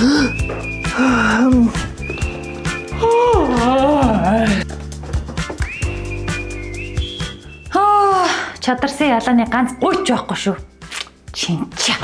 Аа, чадарсан ялааны ганц гуйч байхгүй шүү. Чинча.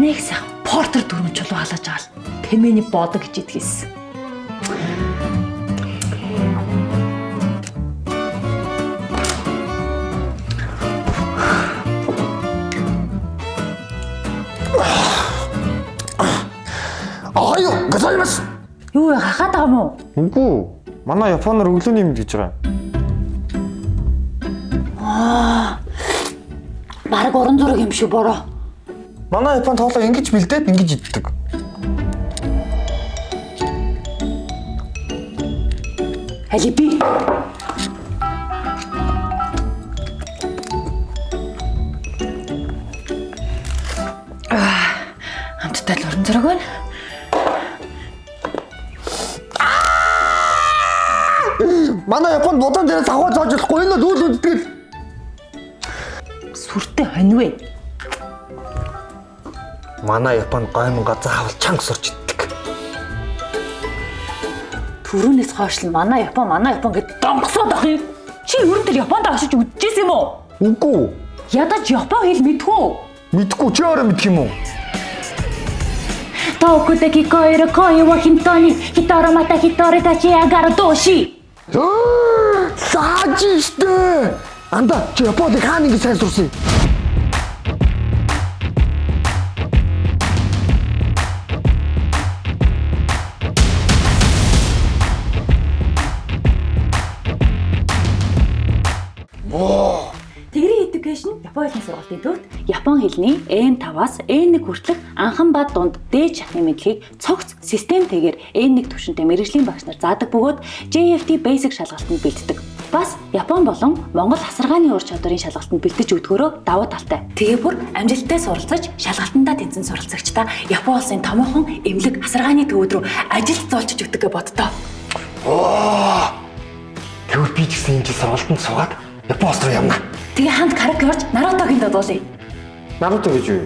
Нэг сайхан портер дөрмөн чулуу халааж байгаа л тэмээний бодог гэж идгийсэн. Охайо, гозаймас. Юу вэ хахаад байгаа юм уу? Үгүй. Манай Японоор өглөөний юм гэж байгаа. Бараг уран зураг юм шүү бороо. Манай Японд хоолоо ингэж бэлдээд ингэж иддэг. Алиби. Аа, амттай л уран зураг байна. Манай Японд будaan дээрээс аваа зоож болохгүй энэ бол үл үддэг. Сүртэй хоньвэ. Манай Японд гоймонго заавал чанга сурч иддэг. Түрүүнээс хойш л манай Япон, манай Япон гэд донгосоод ах юм. Чи ерөн тэр Японд очиж үдчихсэн юм уу? Үгүй. Ядаж Япон хэл мэдхүү. Мэдгүй чи өөрөө мэдх юм уу? 遠くで聞こえる声をヒントに一人また一人立ち上がる同士 Сааж штэ. Анда чи Японд хаана ингэж сайн сурсан юм? Тэгрийн Education Япон хэлний сургалтын төвд Япон хэлний N5-аас N1 хүртэлх анхан ба дунд дээд шатны мэдлэгийг цогц системтэйгээр N1 түвшинтэй мэрэгжлийн багш нар заадаг бөгөөд JFT Basic шалгалтанд бэлддэг. Бас Япон болон Монгол асаргааны ур чадварын шалгалтанд бэлдэж өгдгөөрөө давуу талтай. Тэгээ бүр амжилттай суралцаж шалгалтандаа тэнцэн суралцагчдаа Япон улсын томоохон эмнэлэг асаргааны төвөд рүү ажилд золчиж өгдөг гэж боддоо. Тэгвэл би ч гэсэн энэ жил сургалтанд суугаад Япон улс руу явна. Тэгээ хамт караоке орж Нарутогийн дуу дуулъя. Наруто гэж юу?